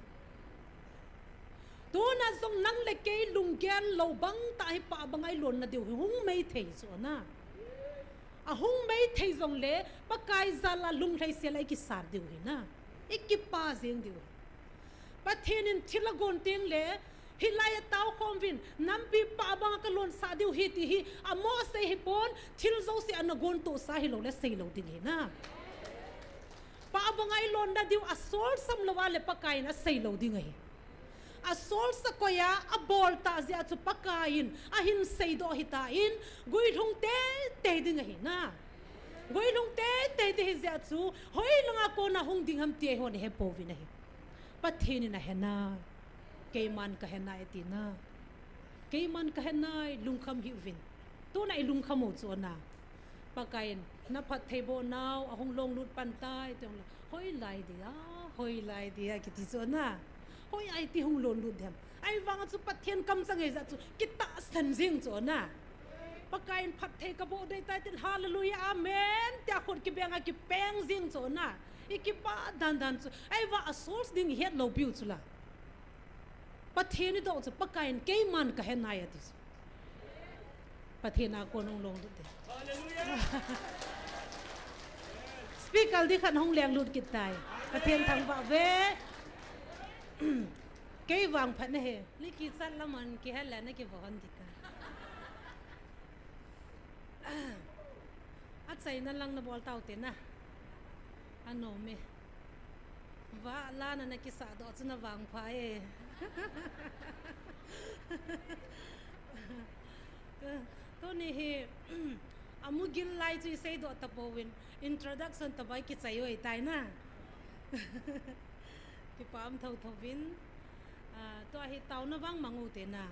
Tuna jong nang le kei lunggel lou bang tah hi pah banga ilon na diu hi hung mei thei chu na. Ahung mei thei jongle Pakai jal a lunglhaisel a ikisan diu hi na. Ikipa jeng diu hi. Pathen in thil agon teng le, hilai a tao khom uvin, nampi pah banga kalon sah diu hi ti hi, amo sei hi pon, thil jouse ana gon toh sa hilou le sei lou ding hi na. Pah banga ilon na diu asol sam louva le Pakai in asei lou ding ahi. Asol sa koi a, abol tah jeh a chu Pakai in, ahin seidoh hita in, guilhung teitei ding ahi na. Guilhung teitei ding ahi jeh a chu, hoilanga kona hung ding ham ti eihon ihepouvin ahi. Pathen in ahe na. Keiman kahe nai ati na. Keiman kahe nai, lungkham hih uvin. Tuna ilungkham u chu na. Pakai in, na phattheiboh nau, ahung long lut pan tai, ti hung le. Hoilai dia, hoilai dia, kiti chu na. Hoi ai ti hung long lut dem. Ahivang a chu Pathen kamchang ahi jeh a chu, kitahsan jing chu na. Pakai in phatthei kaboh dei tai tin, hallelujah, amen, tia khut kibeng a kipeng jing chu na. Ikipa dandan chu. Ahivang a source ding ihet lou piu chu la. Pathen idoh chu Pakai in keiman kahe nai ati chu. Pathen a kon hung long lut te. Speaker di khat hung leng lut kit tai. Pathen thangvah uve. Kei vang phat na he. Ni kichat lam an kihe le na kivoh hon kit ta. Achaina lang nabol tau te na. Anom e. Vah la na nakisah doh chu navangpha e. Tuni hi, amugil lai chu isei doh tapouvin, introduction tobang kichai u ahitai na. Kipah um thotho vin, ah, tua hi taona vang mang u te na,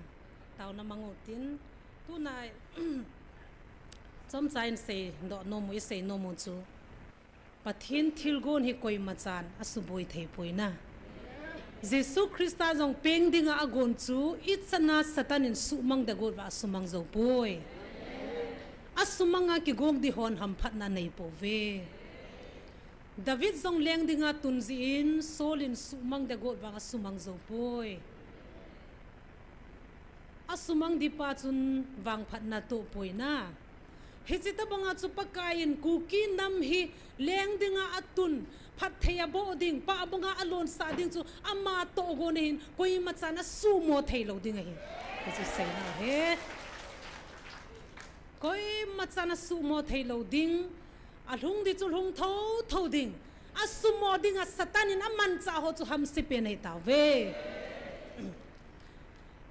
taona mang u tin, tuna, chomcha in seidoh nom u, isei nom u chu. Pathen thilgon hi koimachan asuboi thei poi na. Jesu Christa jong peng dinga agon chu, ichan a Satan in suhmang ding got uva asumang jou poi. Asumang a kigong ding hon hamphatna anei pouve. David jong leng dinga tun jeh in, Saul in suhmang ding got vang asumang jou poi. Asumang ding pa chun vangphatna toh poi na. Hiche tobang a chu Pakai in Kuki nam hi leng dinga atun, phatthei aboh ding, pah banga alonsah ding chu ama tohgon ahin, koimachan asuhmo thei lou ding ahi. Hiche seina ahi. Koimachan asuhmo thei lou ding, alhung ding chu lhung thotho ding, asuhmo dinga Satan in amanchah ho chu hamse pen ahi tauve.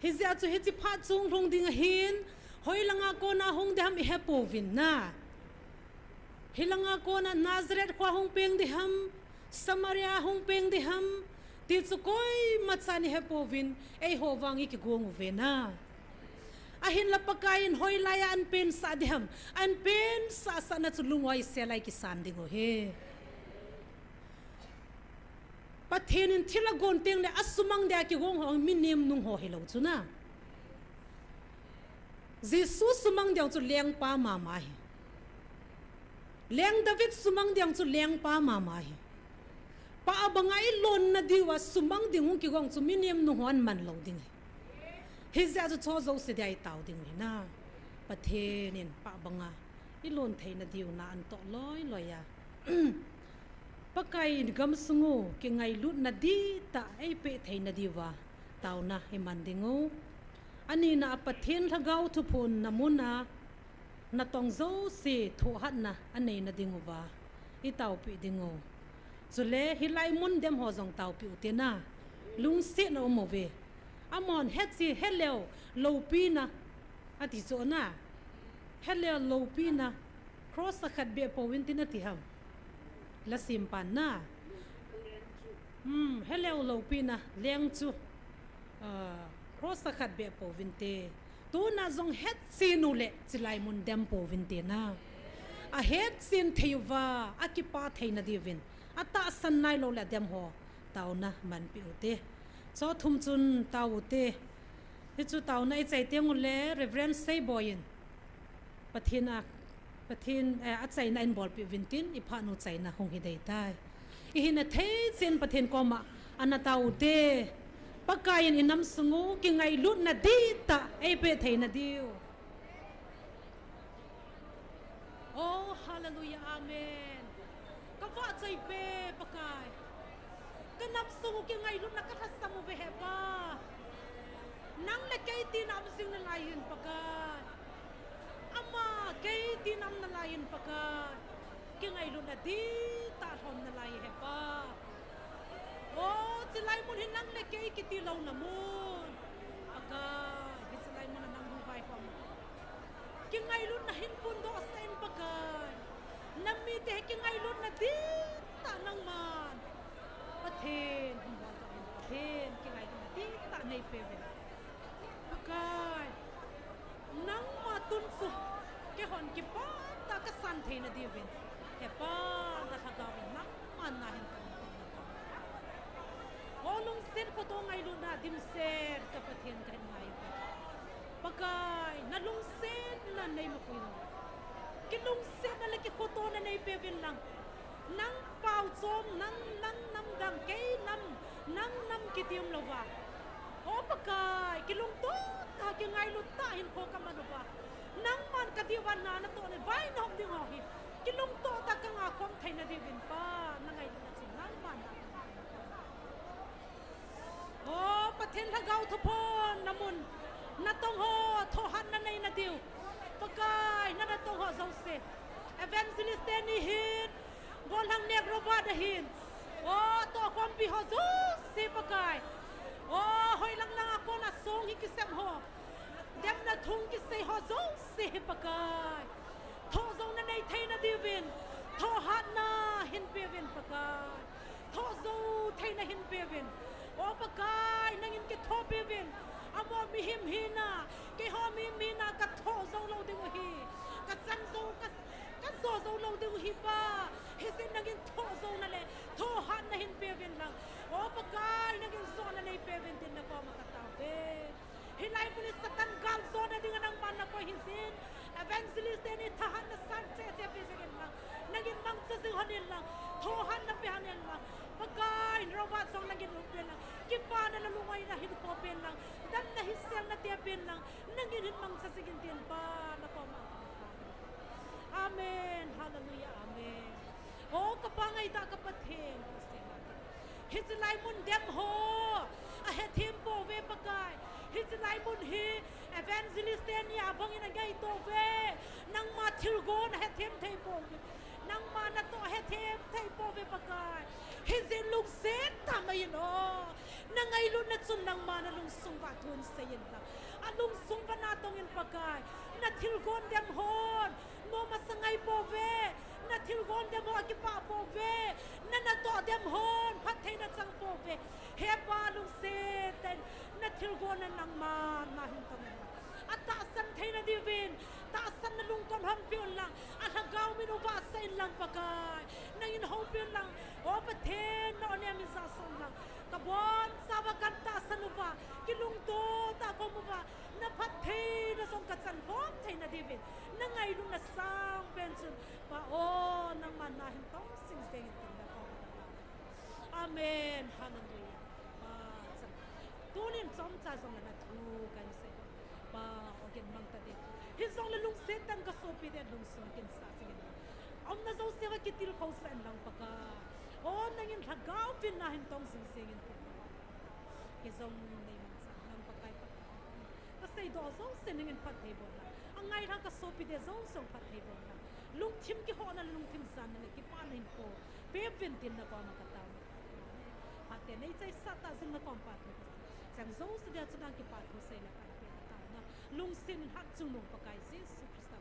Hijeh a chu hiche phat chung lhung ding ahin, hoilanga kona hung ding ham ihepouvin na. Hilanga kona Nazareth khoa hung peng ding ham, Samaria hung peng ding ham, ti chu koimachan ihepouvin, eiho vang ikigong uve na. Ahinla Pakai in hoilai a anpensah ding ham, anpensah sahna chu lung-oi sel a ikisan ding u ahi. Pathen in thil agon tengle asumang dia kigong ho mi nemnung ho hilou chu na. Jesu sumang ding chu lengpa mama ahi. Leng David sumang ding chu lengpa mama ahi. Pah banga ilonna diuva sumang ding hung kigong chu mi nemnung ho aman lou ding ahi. Hijeh a chu chuho jouse dia itao ding u ahi na. Pathen in pah banga ilon theina diu na anatoh loi loi a, Pakai in gamsung u kingailutna dihtah eipeh theina diuva taona iman ding u. Anina a Pathen Lhagao thuphonna mun a natong jouse thohhatna aneina ding uva itaopeh ding u. Chule hilai mun dem ho jong taopeh u te na. Lungsetna um uve. Amahon heche heleu loupina ati chu na. Heleu loupina. Cross a khat beh pouvin tin ati ham. Lasim pan na. Hmm, heleu loupina leng chu, ah, cross a khat beh pouvinte. Tuna jong hetchen uleh chilai mun dem pouvinte na. Ahetchen thei uva, akipa theina diuvin, atahsan nailou le adem ho taona manpeh ute. Cho thum chun tao ute. Hichu taona ichai teng uleh Reverend Seiboi in Pathen a, Pathen, eh, achaina eibolpeh uvin tin, iphat u chaina hung hi dei tai. Ihina thei chen Pathen koma ana tao ute. Pakai in inam sung u kingailutna dihtah eipeh theina diu. Oh, hallelujah, amen. Kavahchoi e Pakai. Kanam sung u kingailutna kalhasam uve he Pa. Nang le kei tina um jing nalai in Pakai. Ama kei tina um nalai in Pakai. Kingailutna dihtah lhom nalai he Pa. Oh, chilai mun hi nang le kei kiti louna mun. Pakai, hiche lai mun a nang hung vaihom. Kingailutna hin phondoh sah in Pakai. Namite hi kingailutna dihtah nangman Pathen hin boldoh in Pathen kingailutna dihtah neipeuvin. Pakai, nangma tun chu keihon kipah tah a kasan theina diuvin, he Pa, nalhagao in nangman nahin tong in tin. O lungset khoto ngailutna dimset ka Pathen kahin ngai uve. Pakai, nalungsetna neimapui lou. Kilungsetna le kikhotona neipeuvin lang. Nang paochom, nang, nang namdang, kei nam, nang nam kiti umlouva. O Pakai, kilungto tah, kingailut tah hinkho kaman uva, nangman kadiuva na natoh le vai nahop ding ho hi kilungto tah a kangah khom theina diuvin Pa, nangailutna chun nangman na O Pathen Lhagao thuphonna mun, natong ho thohhatna neina diu. Pakai, na natong ho jouse, evangelist teni hin, gollhang nek Robert ahin, o tohkhompi ho jouse Pakai, o hoilang langa kona song hi kisem ho, demna thung kisei ho jouse hi Pakai, thohjouna nei theina diuvin, thohhatna hinpeuvin Pakai. Thohjou theina hinpeuvin. O Pakai, nangin kithopiuvin. Amaho mihem hina, keiho mihem hina kathohjou lou dingu ahi. Kachan jou, ka, kajo jou lou dingu ahi Pa. Hijeh in nangin thohjouna le thohhatna hinpeuvin lang, O Pakai, nangin jona neipeuvin tin nakoma katao uve. Hilai mun hi Satan galjona dinga nangman nakoi hijeh in, evangelist teni thahatna sang cheh cheh peh jingin lang, nangin mangcha jing lhonin lang, thohhatna pe lhonin lang. Pakai, Robert jong nangin umpen lang, kipana le lungngaina hinkho pen lang, damna hiselna te pen lang, nangin hin mangcha jingin tin Pa, nakoma. Amen. Hallelujah. Amen. O kapa ngaitah ka Pathen, hiche lai mun dem ho ahethem pouve Pakai. Hiche lai mun hi evangelist teni a bangin angaito uve. Nangma thilgon ahethem thei pouve. Nangma natoh ahethem thei pouve Pakai. Hijeh in lungset tah mai in o, nangailutna chun nangma nalungsung uva thu hin seiyin lang, alungsung uva natongin Pakai. Nathilgon dem hon nom asa ngai pouve. Nathilgon dem ho akipah pouve. Na natoh dem hon phattheina chang pouve. He Pa, lungset tah in nathilgon a nangma nahin tongin lang, atahsan theina diuvin tahsanna lungkon honpeh un lang, alhagao min uvahsah in lang Pakai. Nangin houpi un lang, O Pathen, na-o nem in jahsah un lang. Kabonchauva katahsan uva, kilungto tah a kaum uva, naphattheina jong kachan khom theina diuvin, nangailutna sangpen chun Pa o, nangma nahin tong jing jeng in tin nakoma. Amen. Hallelujah. Pa, tunin chomcha jongle nathu kahin sei, Pa, ogin mang tadin. Hijongle lungset tah in kasopi te lungsung kinsah jingin, aumna jouse uva kitilkhou sah in lang Pakai. O, nangin lhagao vin nahin tong jing jeng in tin, kei jong neimangcha in lang Pakai, Pakai. Kaseidoh jouse nangin phatthei bol lang, angailha kasopi te jouse phatthei bol lang. Lungthim kihohna le lungthim janna le kipana hinkho peuvin tin nakoma katao. Phaten neichaisah tah jeh in nakom pa thu kasei. Cheng jouse dia chun nang kipathu sei le kahin pe katao na. Lungset in Hatchungnung Pakai Jesu Christa